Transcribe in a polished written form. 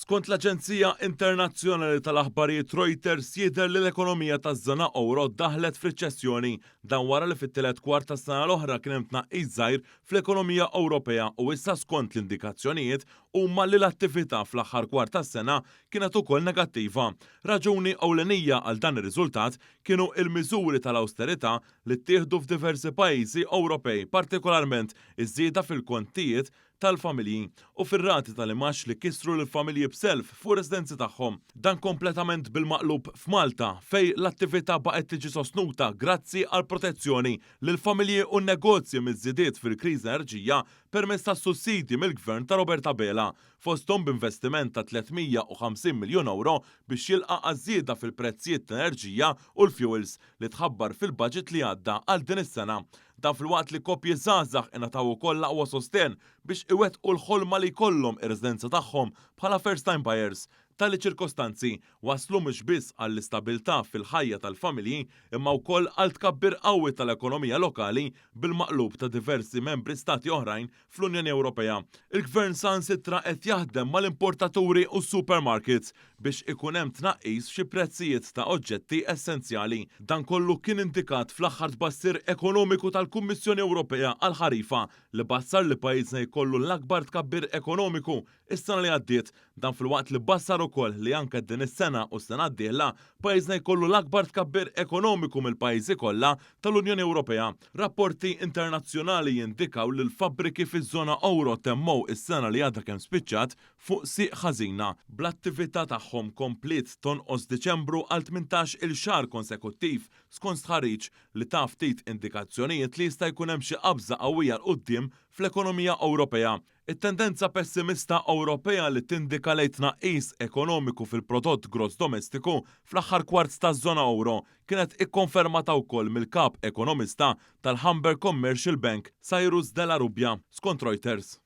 Skont l-aġenzija internazzjonali tal-aħbarijiet Reuters jidher li l-ekonomija taż-żona ewro daħlet f'riċessjoni. Dan wara li fit-tielet kwart tas-sena l-oħra kien hemm tnaqqis żgħir fl-ekonomija Ewropea u issa skont l-indikazzjonijiet huma li l-attività fl-aħħar kwart tas-sena kienet ukoll negattiva. Raġuni ewlenija għal dan ir-riżultat kienu il-miżuri tal-awsterità li ttieħdu f'diversi pajjiżi Ewropej, partikolarment iż-żieda fil-kontijiet tal-familji u fir-rati tal-imgħax li kissru lill-familji b'self fuq residenzi tagħhom. Dan kompletament bil-maqlub f'Malta, fejn l-attività baqgħet tiġi sostnuta grazzi għall-protezzjoni lill-familji u n-negozji miż-żidiet fil-kriżi enerġija permezz tas-sussidji mill-Gvern ta' Robert Abela, fosthom b'investiment ta' 350 miljun ewro biex jilqa' għaż-żieda fil-prezzijiet tal-enerġija u l-fuels li tħabbar fil-budget li għadda għal din is-sena. Dan filwaqt li koppji żgħażagħ ingħataw ukoll l-aqwa sostenn biex iwettqu l-ħolma li jkollhom ir-residenza tagħhom bħala first time buyers. Tali ċirkostanzi wasslu mhux biss għall-istabilità fil-ħajja tal-familji imma wkoll għal tkabbir qawwi tal-ekonomija lokali bil-maqlub ta' diversi membri stati oħrajn fl-Unjoni Ewropea. Il-Gvern saħansitra qed jaħdem mal-importaturi u s-supermarkets biex ikun hemm tnaqqis f'xi prezzijiet ta' oġġetti essenzjali. Dan kollu kien indikat fl-aħħar tbassir ekonomiku tal-Kummissjoni Ewropea għall-ħarifa li bassar li pajjiżna jkollu l-akbar tkabbir ekonomiku s-sena li għaddiet. Dan filwaqt li bassar ukoll li anke din is-sena u s-sena d-dieħla pajjiżna jkollu l-akbar tkabbir ekonomiku mill-pajjiżi kollha tal-Unjoni Ewropea. Rapporti internazzjonali jindikaw li l-fabbriki fiż-żona ewro temmew is-sena li għadha kemm spiċċat fuq sieq ħażina, bl-attività tagħhom kompliet tonqos Diċembru għal 18-il xahar konsekuttiv, skont stħarriġ li ta ftit indikazzjonijiet li jista' jkun hemm xi qabża qawwija 'l quddiem fl-ekonomija Ewropea. It-tendenza pessimista Ewropea li tindika lejn tnaqqis ekonomiku fil-prodott gross domestiku fl-aħħar kwart taż-żona ewro kienet ikkonfermata wkoll mill-Kap Ekonomista tal-Humber Commercial Bank, Cyrus de la Rubia, skont Reuters.